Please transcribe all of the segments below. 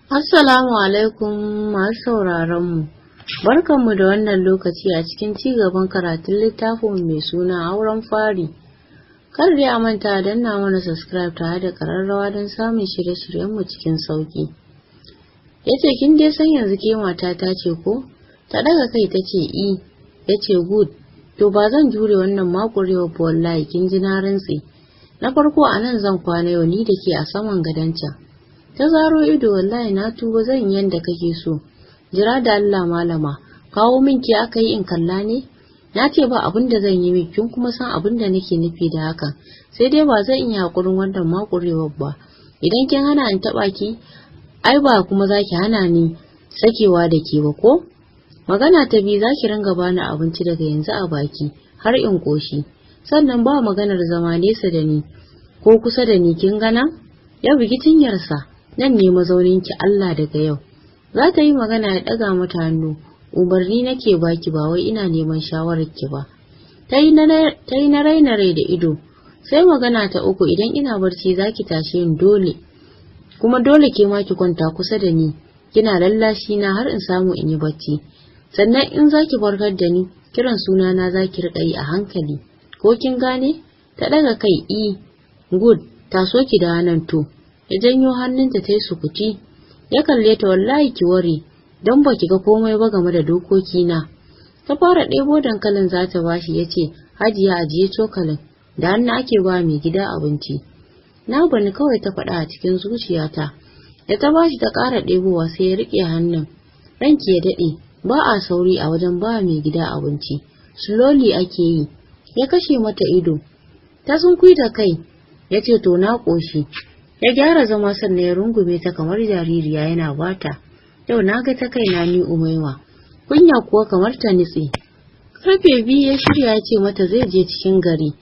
Assalamu alaikum masu sauraron mu. Barkanmu da wannan lokaci a cikin ci gaban karatun littafin mai suna Auren Fari. Kar dai a manta a danna mana subscribe tare da ƙararrawa don samun shirye-shiryenmu cikin sauƙi. Ya ce, "Kin dai san yanzu ke matata ce ko?" Ta ɗaga kai ta ce, "I." Ya ce, "Good. To ba zan jure wannan makurewa ba wallahi, kin ji, na rantse. Na farko, a nan zan kwana yau, ni da ke a saman gadon can." Ta zaro ido, "Wallahi na tuba, zan yi yanda kake so." "Jira da Allah malama, kawo min ke aka yi in kalla ne? Na ce ba abin da zan yi miki, kin kuma san abin da nake nufi da hakan. Sai dai ba zan iya hakurin wannan makurewar ba. Idan kin hana in taba ki, ai ba kuma za ki hana ni sakewa da ke ba ko? Magana ta biyu, za ki ringa bani abinci daga yanzu a baki har in koshi. Sannan ba maganar zama nesa da ni ko kusa da ni, kin gana?" Ya bugi cinyarsa. "Nan ne mazauninki Allah daga yau." Za ta yi magana ya ɗaga mata hannu. "Umarni nake baki, ba wai ina neman shawarar ki ba." Ta yi na raina rai da ido. "Sai magana ta uku, idan ina barci zaki tashe ni dole. Kuma dole ke ma ki kwanta kusa da ni. Kina lallashi na har in samu in yi bacci. Sannan in zaki farkar da ni, kiran sunana zaki riƙa yi a hankali. Ko kin gane?" Ta ɗaga kai, "I." "Good, taso ki da nan to." Ya janyo hannunta ta yi sukuti. Ya kalle ta, "Wallahi ki ware, don ba ki ga komai ba game da dokoki na." Ta fara ɗebo dankalin za ta bashi, ya ce, "Hajiya, ajiye cokalin, da hannu ake ba mai gida abinci." "Na bani kawai," ta faɗa a cikin zuciyata. Da ta bashi ta ƙara ɗebowa, sai ya riƙe hannun. "Ranki ya daɗe, ba a sauri a wajen ba mai gida abinci. Slowly ake yi." Ya kashe mata ido. Ta sunkui da kai. Ya ce, "To na ƙoshi." Ya gyara zama, sannan ya rungume ta kamar jaririya yana bata. "Yau na ga ta kaina ni Umaima." Kunya kuwa kamar ta nitse. Karfe 2 ya shirya, ya ce mata zai je cikin gari.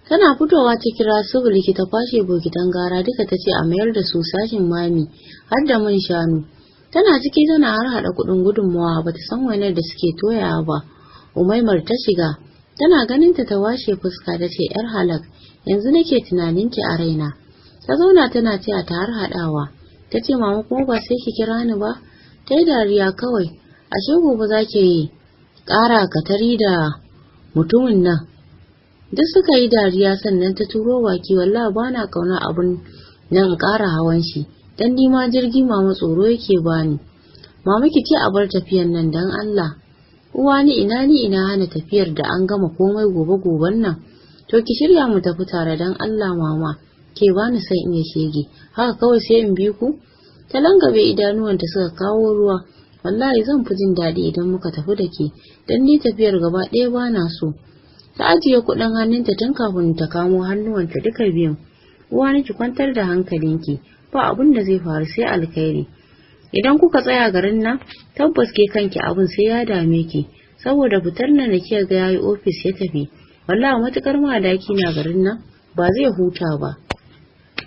Tana fitowa ta kira su Bilki, ta kwashe bokitan gara duka, ta ce a mayar da su sashin mami har da man shanu. Tana ciki tana har hada kuɗin gudunmawa, bata san wainar da suke toyawa ba. Umaimar ta shiga. Tana ganin ta, ta washe fuska, ta ce, "Yar halak, yanzu nake tunanin ki a raina." Ta zauna tana taya ta har hadawa. Ta ce, "Mama, kuma ba sai ki kira ni ba?" Ta yi dariya kawai. "Ashe gobe za ki ƙara katari da mutumin nan." Duk suka yi dariya, sannan ta turo baki, "Wallahi ba na kauna abun nan ƙara hawan shi. Dan ni ma jirgi, mama, tsoro yake bani. Mama, ki ce a bar tafiyan nan dan Allah." "Uwa ni ina ni ina hana tafiyar da an gama komai gobe goben nan. To ki shirya mu tafi tare dan Allah mama. Ke bani son iya shege. Haka kawai sai in bi ku." Ta langabe idanuwanta suka kawo ruwa. "Wallahi zan fi jin daɗi idan muka tafi da ke, dan ni tafiyar gaba ɗaya ba na so." Ta ajiye kuɗin hannunta tun kafin ta kamo hannuwanta duka biyun. "Uwa ni, ki kwantar da hankalinki, ba abin da zai faru sai alkhairi. Idan kuka tsaya garin nan, tabbas ke kanki abin sai ya dame ki, saboda fitar nan da kika ga yayi ofis ya tafi, wallahi matukar Madaki na garin nan ba zai huta ba.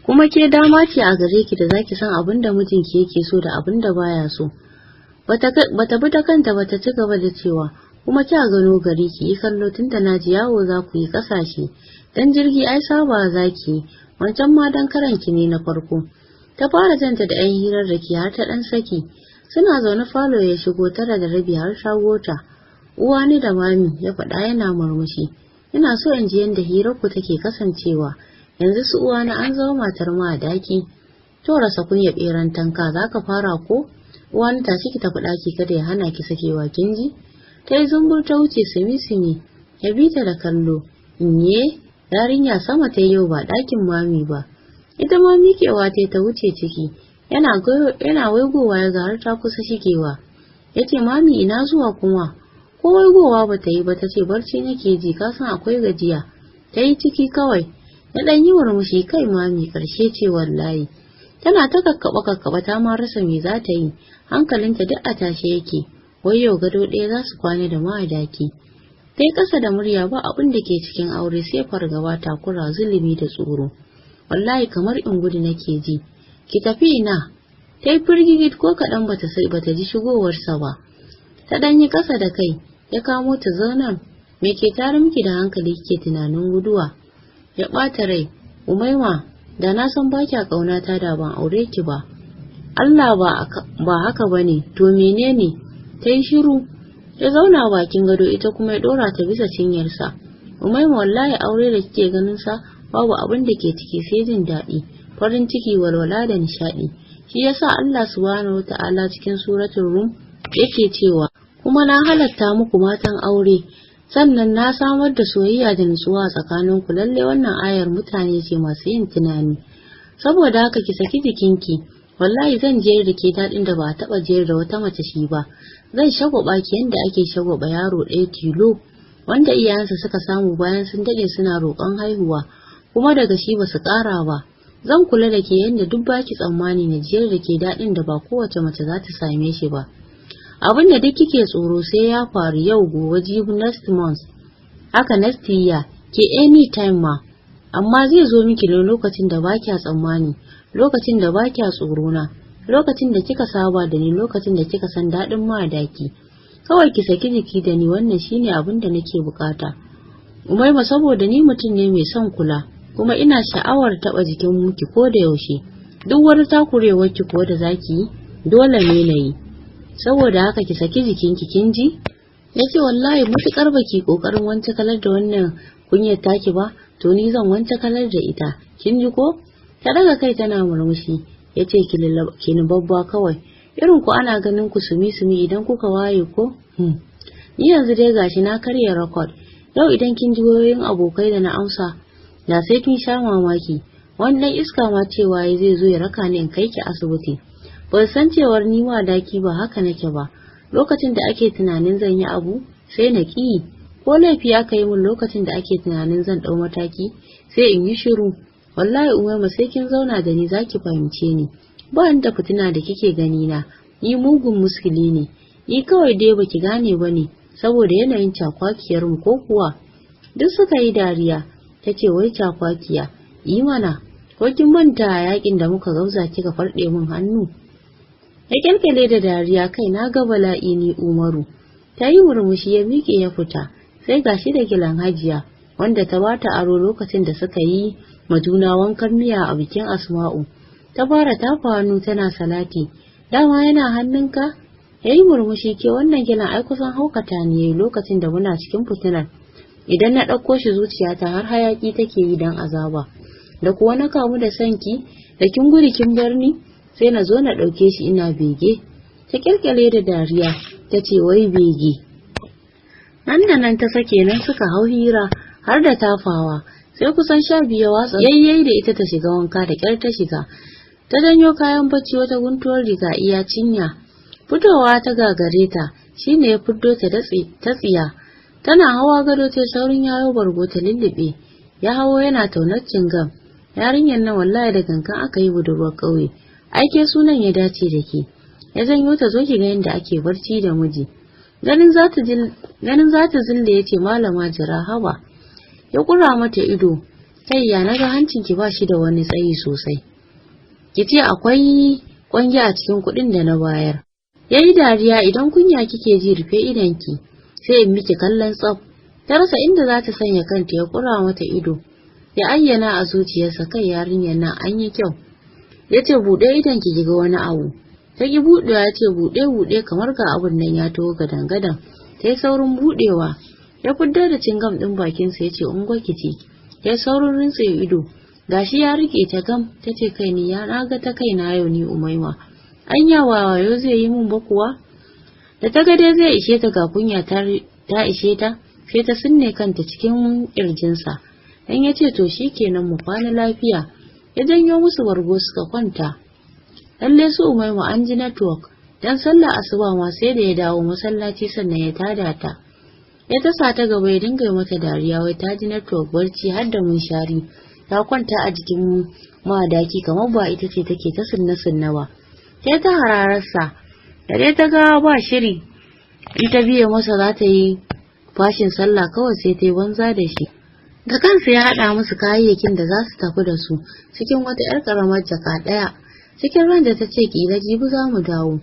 Kuma ke dama ce a gare ki da zaki san abin da mijinki yake so da abin da baya so." Bata bi ta kanta bata ci gaba da cewa, "Kuma kya gano gari, ki yi kallo, tunda na ji yawo za ku yi kasashe. Dan jirgi ai saba zaki, wancan ma dan karanki ne na farko." Ta fara janta da 'yan hirar da ke har ta dan saki. Suna zaune falo ya shigo 9:30 har shagota. "Uwa ni da mami," ya faɗa yana murmushi. "Ina so in ji yadda hirar ku take kasancewa. Yanzu su uwa na an zama matar ma a daki. To rasa kunya beran tanka, zaka fara ko? Uwa ni, tashi ki tafi daki, kada ya hana ki sakewa, kin ji?" Ta yi zumbur ta wuce sumi sumi. Ya bi ta da kallo. Inye yarinya sama ta yau ba dakin mami ba. Ita ma miƙewa ta ta wuce ciki. Yana waigowa ya ga har ta kusa shigewa. Ya ce, "Mami, ina zuwa kuma?" Ko waigowa ba ta yi ba, ta ce, "Barci nake ji, ka san akwai gajiya." Ta yi ciki kawai. Ya ɗan yi murmushi, "Kai mami, ƙarshe ce wallahi." Tana ta kakkaɓa kakkaɓa, ta ma rasa me za ta yi. Hankalinta duk a tashe yake. Wai yau gado ɗaya za su kwana da Madaki. Ta yi ƙasa da murya, "Ba abin da ke cikin aure sai fargaba, takura, zulumi da tsoro. Wallahi kamar in gudu nake ji." "Ki tafi ina?" Ta yi firgigit, ko kaɗan bata sai bata ji shigowarsa ba. Ta ɗan yi ƙasa da kai. Ya kamo ta zaunan. "Me ke tare miki da hankali kike tunanin guduwa?" Ya ɓata rai. "Umaima, da na san ba kya ƙaunata da ban aure ki ba." Allah ba haka bane, to menene? Ta yi shiru. Ya zauna bakin gado, ita kuma ya dora ta bisa cinyarsa. Umaima, wallahi aure da kike ganin sa babu abin da ke ciki sai jin daɗi, farin ciki, walwala da nishaɗi. Shi yasa Allah Subhanahu wata'ala cikin Suratul Rum yake cewa, "Kuma na halatta muku matan aure, sannan na samar da soyayya da nutsuwa a tsakaninku. Lalle wannan ayar mutane ce masu yin tunani." Saboda haka ki saki jikinki, wallahi zan jiyar da ke daɗin da ba a taɓa jiyar da wata mace shi ba. Zan shagwaba ki yanda ake shagwaba yaro ɗaya tilo wanda iyayensa suka samu bayan sun daɗe suna roƙon haihuwa, kuma daga shi ba su ƙara ba. Zan kula da ke yanda duk baki tsammani, na jiyar da ke daɗin da ba kowace mace za ta same shi ba. Abin da duk kike tsoro sai ya faru, yau, gobe, jibi, next month, haka next year, ke anytime ma. Amma zai zo miki ne lokacin da ba kya tsammani, lokacin da ba kya tsoro na, lokacin da kika saba da ni, lokacin da kika san daɗin madaki. Kawai ki saki jiki da ni, wannan shine abin da nake bukata, Umaima, saboda ni mutum ne mai son kula, kuma ina sha'awar taɓa jikin miki ko da yaushe. Duk wani takurewar ki ko da zaki yi, dole ne na yi. Saboda haka ki saki jikinki, kin ji? Ya ce, "Wallahi matukar baki kokarin wance kalar da wannan kunyar taki ba, to ni zan wance kalar da ita, kin ji ko?" Ta daga kai tana murmushi. Ya ce, "Ki ni babba kawai, irin ku ana ganin ku sumi sumi idan kuka waye ko. Ni yanzu dai gashi na karya record yau. Idan kin ji wayoyin abokai da na amsa, da sai kin sha mamaki. Wannan iska ma cewa zai zo ya raka ni in kai ki asibiti. Ban san cewar ni ma daki ba haka nake ba. Lokacin da ake tunanin zan yi abu, sai na ƙi. Ko laifi aka yi min, lokacin da ake tunanin zan ɗau mataki, sai in yi shiru. Wallahi Umaima, sai kin zauna da ni zaki fahimce ni. Ba ni da fitina da kike gani na, ni mugun muskili ne. Ni kawai dai baki gane ba ne saboda yanayin cakwakiyar mu, ko kuwa?" Duk suka yi dariya. Ta ce, "Wai cakwakiya? Yi mana, ko kin manta yakin da muka gauza kika farɗe min hannu?" Ya kyalkyale da dariya. "Kai, na ga bala'i ni Umaru." Ta yi murmushi. Ya miƙe ya fita, sai gashi da gilan Hajiya wanda ta bata aro lokacin da suka yi ma juna wankan miya a bikin Asma'u. Ta fara tafa hannu tana salati. "Dama yana hannunka?" Ya yi murmushi. "Ke, wannan gilan ai kusan haukata ne yayi lokacin da muna cikin fitinar. Idan na ɗauko shi, zuciyata har hayaki take yi don azaba. Da kuwa na kamu da sanki, da kin gudu kin bar ni, sai na zo na ɗauke shi ina bege." Ta kyalkyale da dariya, ta ce, "Wai bege." Nan da nan ta sake nan suka hau hira har da tafawa. Sai kusan 12 ya watsa yayyai da ita ta shiga wanka. Da kyar ta shiga, ta janyo kayan bacci, wata guntuwar riga iya cinya. Fitowa ta gagare ta, shine ya fiddo ta ta tsiya. Tana hawa gado ta saurin yayo bargo ta lullube. Ya hawo yana taunar cingam. "Yarinyar nan wallahi da gangan aka yi budurwar ƙauye. Aike sunan ya dace da ke." Ya janyo ta, "Zo ki ga yadda ake barci da miji." Ganin za ta zille, ya ce, "Malama jira, haba." Ya kura mata ido. "Kai, ya naga hancin ki ba shi da wani tsayi sosai? Ki ce akwai kwangi a cikin kuɗin da na bayar." Yayi dariya. "Idan kunya kike ji, rufe idonki sai in miki kallon tsaf." Ta rasa inda za ta sanya kanta. Ya kura mata ido, ya ayyana a zuciyarsa, "Kai, yarinyar nan an yi kyau." Ya ce, "Buɗe idon ki ga wani abu." Ta ki buɗewa. Ya ce, "Buɗe, buɗe, kamar ga abun nan ya taho gadan gadan." Ta yi saurin buɗewa. Ya fidda da cingam ɗin bakinsa, ya ce, "Ungo ki ci." Ya saurin rintse ido. Gashi ya rike ta gam. Ta ce, "Kai, ni ya na ga ta kaina yau ni Umaima. Anya wayo zai yi mun ba kuwa?" Da ta ga dai zai ishe ta, ga kunya ta ishe ta, sai ta sinne kanta cikin kirjinsa. Dan ya ce, "To shikenan, mu kwana lafiya." Ya janyo musu bargo suka kwanta. Lalle su Umaima an ji network, dan sallah asuba ma sai da ya dawo masallaci sannan ya tada ta. Ya tasa ta gaba ya dinga mata dariya, wai ta ji network, barci har da munshari, ta kwanta a jikin madaki kamar ba ita ce take ta sunna sunna ba. Sai ta hararsa. Da dai ta ga ba shiri, in ta biye masa za ta yi fashin sallah, kawai sai ta yi banza da shi. Da kansa ya haɗa musu kayayyakin da za su tafi da su cikin wata 'yar ƙaramar jaka ɗaya. Cikin ran da ta ce, "Ƙila jibi za mu dawo."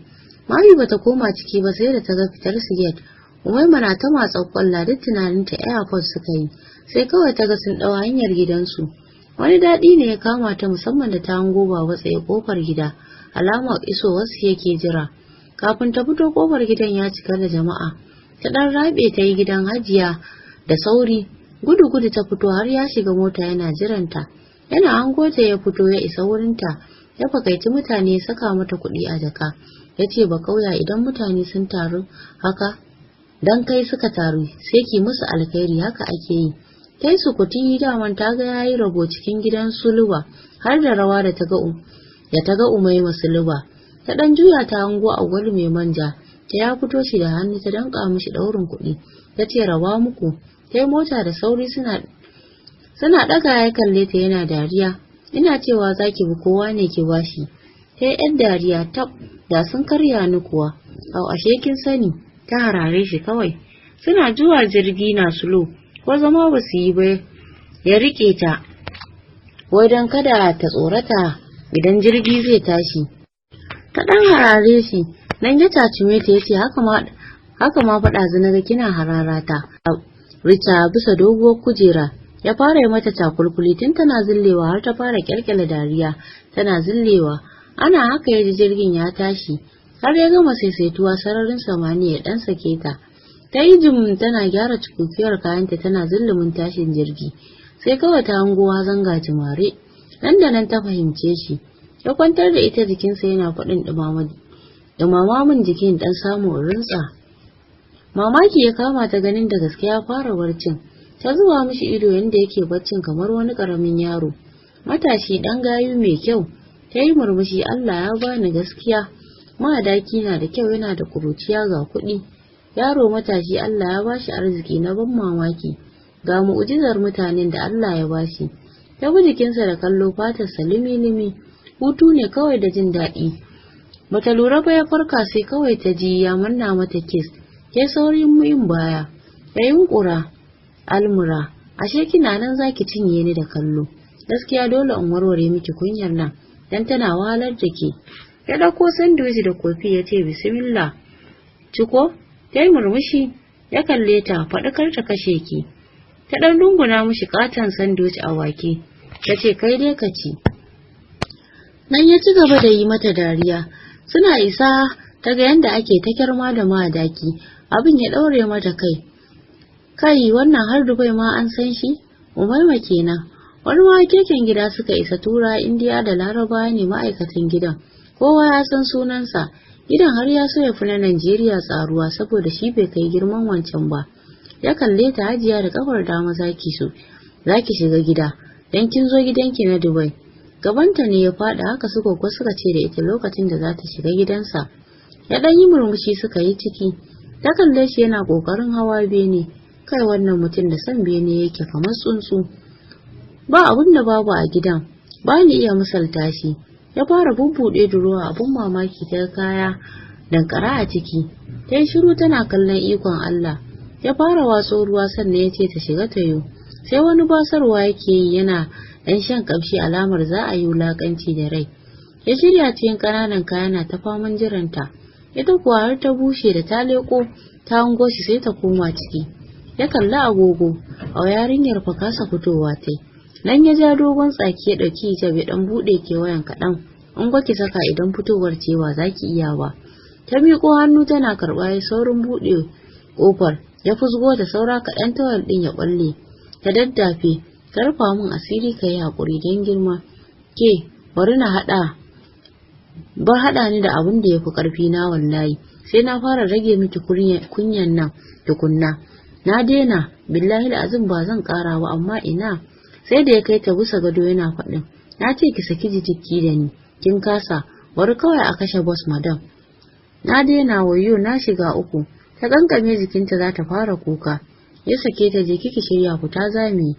Mami bata koma ciki ba sai da ta ga fitar su gate. Umaima na ta matsa kwalla, duk tunaninta airport suka yi. Sai kawai ta ga sun ɗau hanyar gidansu. Wani daɗi ne ya kama ta, musamman da ta hango Baba tsaye kofar gida, alamar isowarsu yake jira. Kafin ta fito, kofar gidan ya cika da jama'a. Ta ɗan rabe ta yi gidan Hajiya da sauri, gudu gudu ta fito har ya shiga mota yana jiranta. Yana hango ta ya fito ya isa wurinta, ya fakaici mutane ya saka mata kuɗi a jaka. Ya ce, "Ba kauya, idan mutane sun taru haka dan kai suka taru, sai ki musu alkhairi, haka ake yi." Ta yi sukuti, daman ta ga yayi rabo cikin gidan Suluba har da rawa da ta ga Umaima Suluba. Ta dan juya ta hango Auwalu mai manja, ta ya fito shi da hannu, ta danka mishi daurin kuɗi, ta ce, "Raba muku." Ta yi mota da sauri, suna ɗaga ya kalle ta yana dariya. "Ina cewa zaki bi kowa ne ki bashi." Ta yi yan dariya, "Tab, da sun karya ni kuwa. Au, ashe kin sani." Ta harare shi kawai. Suna zuwa jirgi na slow, ko zama ba su yi ba ya rike ta, wai don kada ta tsorata idan jirgi zai tashi. Ta ɗan harare shi, nan ya cacume ta, yace, "Haka ma, haka ma faɗa na ga kina hararata." Rita bisa doguwar kujera ya fara yi mata takulkuli, tun tana zillewa har ta fara kyalkyala dariya tana zillewa. Ana haka ya ji jirgin ya tashi, har ya gama saisaituwa sararin samaniya ya dan sake ta. Ta yi jim tana gyara cikukiyar kayanta, tana zillumin tashin jirgi, sai kawai ta hango hazan gajimare. Nan da nan ta fahimce shi. Ya kwantar da ita jikinsa yana faɗin, "Ɗumama min jikin ɗan samu in rintsa." Mamaki ya kama ta ganin da gaske ya fara barcin. Ta zuba mishi ido yanda yake barcin kamar wani ƙaramin yaro matashi ɗan gayu mai kyau. Ta yi murmushi, "Allah ya bani gaskiya, Madaki na da kyau, yana da kuruciya, ga kuɗi, yaro matashi, Allah ya bashi arziki na ban mamaki, ga mu'ujizar mutanen da Allah ya bashi." Ta bi jikinsa da kallo, fatarsa limi-limi, hutu ne kawai da jin daɗi. Bata lura ba ya farka, sai kawai ta ji ya manna mata kiss. Ta saurin yin baya. Ya yunkura, "Almura, ashe kina nan zaki cinye ni da kallo. Gaskiya dole in warware miki kunyar nan, dan tana wahalar da ke." Ya ɗauko sandwich da kofi ya ce, "Bismillah, ciko." Ta yi murmushi. Ya kalle ta, "Faɗi kar ta kashe ki." Ta ɗan dunguna mishi katon sandwich a wake, ta ce, "Kai dai ka ci." Nan ya ci gaba da yi mata dariya. Suna isa ta ga yadda ake ta kyarma da Madaki. Abin ya ɗaure mata kai. Kai, wannan har Dubai ma an san shi, Umaima kenan. Wani ma keken gida suka isa, Tura, Indiya da Laraba ne ma'aikatan gidan, kowa ya san sunansa. Gidan har ya so ya fi na Najeriya tsaruwa, saboda shi bai kai girman wancan ba. Ya kalle ta, "Hajiya, da kafar dama zaki so zaki shiga gida dan kin zo gidanki na Dubai." Gabanta ne ya faɗi. Haka su gwaggo suka ce da ita lokacin da za ta shiga gidansa. Ya ɗan yi murmushi, suka yi ciki. Ta kalle shi yana ƙoƙarin hawa bene. Kai, wannan mutum da son bene yake kamar tsuntsu. Ba abun da babu a gidan, ba ni iya misalta shi. Ya fara bubbuɗe durowa, abun mamaki ta kaya dankara a ciki. Ta yi shiru tana kallon ikon Allah. Ya fara watso ruwa, sannan ya ce ta shiga ta yo. Sai wani basarwa yake yi yana ɗan shan ƙamshi, alamar za a yi wulaƙanci da rai. Ya shirya cikin ƙananan kaya na ta faman jiranta. Ita kuwa har ta bushe, da ta leƙo ta hango shi sai ta koma ciki. Ya kalli agogo, a yarinyar fa kasa fitowa tai. Nan ya ja dogon tsaki, ya ɗauki hijab ya ɗan buɗe kewayen kaɗan. "In ki saka, idan fitowar ce ba za ki iya ba." Ta miƙo hannu tana karɓa, ya saurin buɗe ƙofar ya fusgo ta, saura kaɗan towel ɗin ya ɓalle. Ta daddafe, "Karfa min asiri, ka yi haƙuri don girma ke, bari na haɗa, bar haɗa ni da abin da ya fi ƙarfi na. Wallahi sai na fara rage miki kunyan nan tukunna. Na daina, billahi azim ba zan ƙara ba." Amma ina, sai da ya kai ta bisa gado yana faɗin, "Na ce ki saki jiki da ni, kin kasa. Bari kawai a kashe boss madam. Na daina, wayo na shiga uku." Ta kankame jikinta za ta fara kuka. Ya sake ta, "Je kiki shirya, fita zami."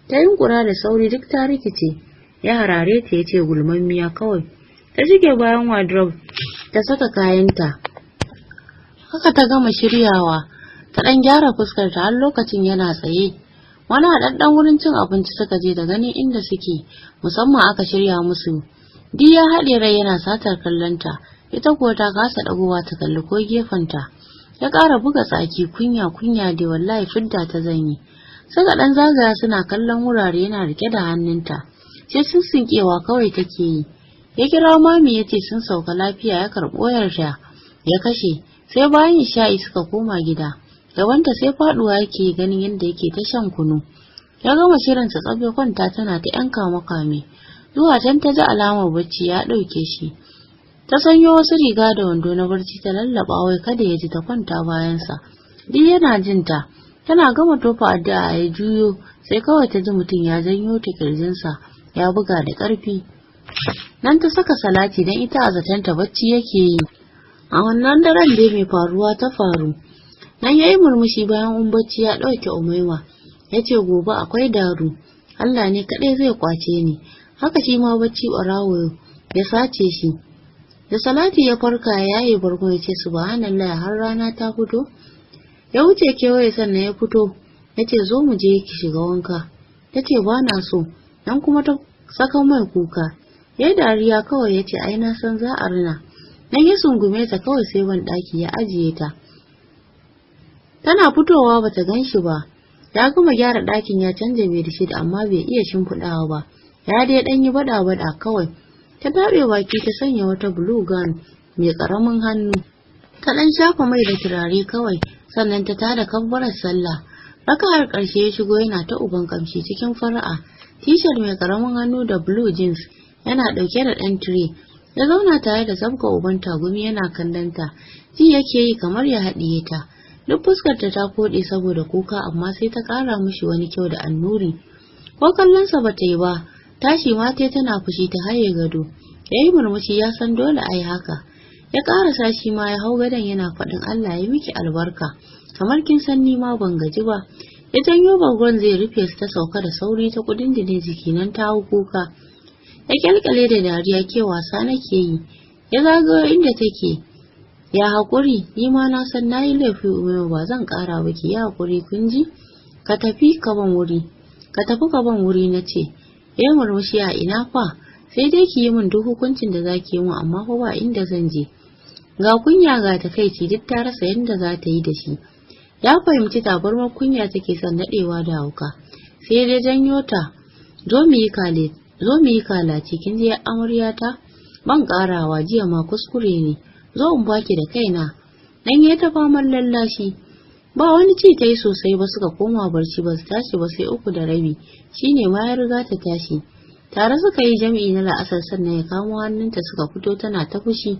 Ta yunkura da sauri, duk ta rikice. Ya harare ta ya ce, "Gulmammiya kawai." Ta shige bayan wardrobe ta saka kayanta. Haka ta gama shiryawa, ta ɗan gyara fuskar ta, har lokacin yana tsaye. Wani haɗaɗɗen wurin cin abinci suka je, da ganin inda suke musamman aka shirya musu. Di ya haɗe rai yana satar kallonta, ita kuwa ta kasa ɗagowa ta kalli ko gefenta. Ya ƙara buga tsaki, "Kunya, kunya dai, wallahi fidda ta zanyi." Suka ɗan zagaya suna kallon wurare, yana rike da hannunta. Sai sussunkewa kawai take yi. Ya kira mami ya ce sun sauka lafiya, ya karɓi wayarta ya kashe. Sai bayan isha'i suka koma gida. Gabanta sai faduwa yake ganin yadda yake ta shan kunu. Ya gama shirin sa tsab ya kwanta tana ta yan kame kame. Zuwa can ta ji alamar bacci ya ɗauke shi. Ta sanyo wasu riga da wando na barci ta lallaba wai kada ya ji, ta kwanta bayansa. Duk yana jin ta. Tana gama tofa addu'a ya juyo, sai kawai ta ji mutum ya janyo ta kirjinsa ya buga da ƙarfi. Nan ta saka salati don ita a zatenta bacci yake yi. A wannan daren dai mai faruwa ta faru. Nan yayi murmushi bayan un bacci ya ɗauke Umaima. Ya ce gobe akwai daru. Allah ne kaɗai zai kwace ni. Haka shi ma bacci ɓarawo ya sace shi. Da salati ya farka ya yaye bargo ya ce subhanallah har rana ta fito. Ya wuce kewaye sannan ya fito. Ya ce zo mu je ki shiga wanka. Ta ce ba na so. Nan kuma ta saka mai kuka. Ya dariya kawai ya ce ai na san za a rina. Nan ya sungume ta kawai sai ban ɗaki ya ajiye ta. Tana fitowa bata gan shi ba. Ya gama gyara ɗakin ya canja bedsheet amma bai iya shimfiɗawa ba. Ya dai ɗan yi baɗa-baɗa kawai. Ta taɓe baki ta sanya wata blue gown mai ƙaramin hannu. Ta ɗan shafa mai da turare kawai sannan ta tada kabbarar sallah. Raka'ar ƙarshe ya shigo yana ta uban kamshi cikin fara'a. T-shirt mai ƙaramin hannu da blue jeans, yana ɗauke da ɗan tire. Ya zauna tare da zabga uban tagumi yana kallon ta. Ji yake yi kamar ya haɗiye ta. Duk fuskarta ta koɗe saboda kuka, amma sai ta ƙara mishi wani kyau da annuri. Ko kallonsa ba ta yi ba, tashi ma tai tana fushi ta haye gado. Ya yi murmushi, ya san dole a yi haka. Ya ƙarasa shi ma ya hau gadon yana faɗin Allah ya miki albarka. Kamar kin san ni ma ban gaji ba. Ya janyo bargon zai rufe su, ta sauka da sauri ta kudindine jiki nan ta hau kuka. Ya kyalkyale da dariya, ke wasa nake yi. Ya zagayo inda take. Ya haƙuri, ni ma na san na yi laifi Umaima, ba zan ƙara ba, ki yi haƙuri kun ji? Ka tafi ka ban wuri. Ka tafi ka ban wuri na ce. Ya yi murmushi, a ina fa? Sai dai ki yi min duk hukuncin da za ki yi min, amma fa ba inda zan je. Ga kunya ga takaici, duk ta rasa yadda za ta yi da shi. Ya fahimci tabarmar kunya take son naɗewa da hauka. Sai dai janyo ta. Zo mu yi kale, zo mu yi kalaci, kin je amaryata? Ban ƙarawa, jiya ma kuskure ne. Zo in baki da kaina. Dan ya ta faman lallashi. Ba wani ci ta yi sosai ba, suka koma barci, ba su tashi ba sai 3:30. Shine ma ya riga ta tashi. Tare suka yi jam'i na la'asar sannan ya kamo hannunta suka fito tana ta fushi.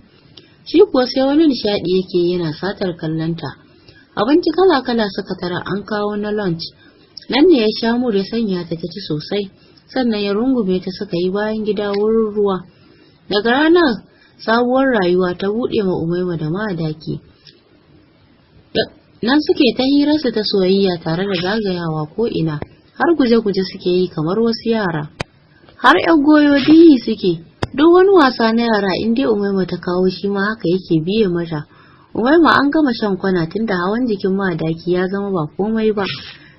Shi kuwa sai wani nishaɗi yake yana satar kallonta. Abinci kala-kala suka tara an kawo na lunch. Nan ne ya sha mur ya sanya ta ta ci sosai. Sannan ya rungume ta suka yi bayan gida wurin ruwa. Daga ranar sabuwar rayuwa ta buɗe ma Umaima da Madaki. Nan suke ta hirarsu ta soyayya tare da zagayawa ko ina, har guje-guje suke yi kamar wasu yara. Har ƴan goyo diyi suke, duk wani wasa na yara in dai Umaima ta kawo shi ma haka yake biye mata. Umaima an gama shan kwana tunda hawan jikin Madaki ya zama ba komai ba.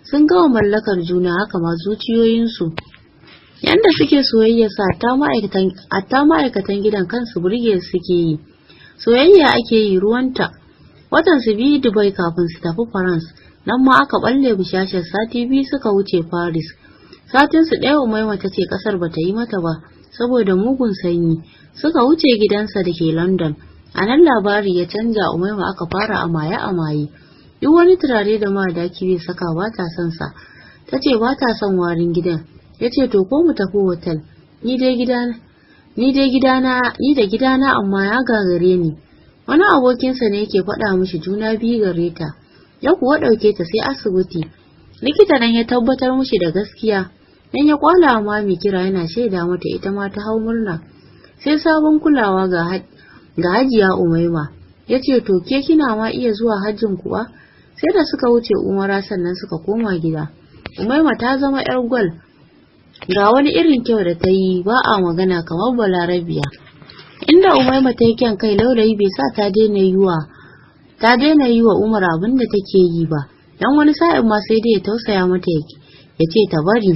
Sun gama mallakar juna, haka ma zuciyoyinsu. Yanda suke soyayya sa hatta ma'aikatan gidan kansu burge suke yi. Soyayya ake yi ruwanta. Watan su 2 Dubai kafin su tafi France, nan ma aka balle bishashar, sati 2 suka wuce Paris. Satin su 1 Umaima ta ce kasar bata yi mata ba saboda mugun sanyi. Suka wuce gidansa da ke London. A nan labari ya canja, Umaima aka fara amaye amaye. Duk wani turare da Madaki bai saka ba ta son sa. Ta ce ba ta son warin gidan. Ya ce to ko mu tafi hotel. Ni dai gidana, ni dai gidana, ni da gidana amma ya gagare ni. Wani abokinsa ne yake faɗa mishi juna biyu gare ta. Ya kuwa ɗauke ta sai asibiti. Likita nan ya tabbatar mishi da gaskiya. Dan ya kwala wa mami kira yana shaida mata, ita ma ta hau murna. Sai sabon kulawa ga Hajiya Umaima. Ya ce to ke kina ma iya zuwa hajjin kuwa? Sai da suka wuce umara sannan suka koma gida. Umaima ta zama 'yar gwal. Ga wani irin kyau da ta yi ba a magana, kamar Balarabiya. Inda Umaima ta yi kyan kai, laulayi bai sa ta daina yi wa Umar abin da take yi ba. Dan wani sa'in ma sai dai ya tausaya mata ya ce ta bari.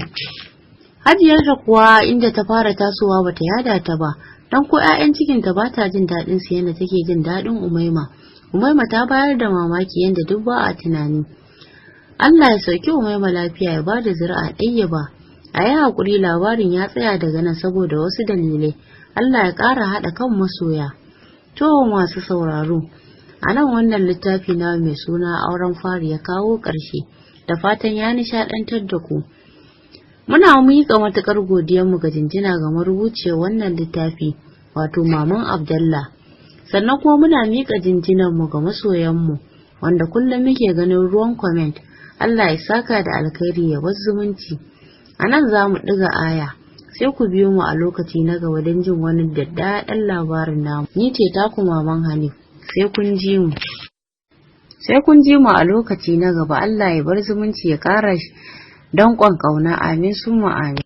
Hajiyarta kuwa inda ta fara tasowa bata yada ta ba. Dan ko 'ya'yan cikinta ba ta jin daɗin su yadda take jin daɗin Umaima. Umaima ta bayar da mamaki yadda duk ba a tunani. Allah ya sauki Umaima lafiya ya bada zuri'a ɗayya ba. A yi haƙuri, labarin ya tsaya daga nan saboda wasu dalilai. Allah ya ƙara haɗa kan masoya. To masu sauraro, a nan wannan littafi na mai suna Auren Fari ya kawo ƙarshe, da fatan ya nishaɗantar da ku. Muna miƙa matuƙar godiyarmu ga jinjina ga marubuciyar wannan littafi, wato Maman Abdallah. Sannan kuma muna miƙa jinjinarmu ga masoyanmu wanda kullum muke ganin ruwan comment. Allah ya saka da alkhairi, ya bar zumunci. A nan za mu ɗiga aya, sai ku biyo mu a lokaci na gaba don jin wani daddaɗan labarin namu. Ni ce taku Maman Hanif. Sai kun ji mu. Sai kun ji mu a lokaci na gaba. Allah ya bar zumunci, ya ƙara danƙon ƙauna. Amin summa amin.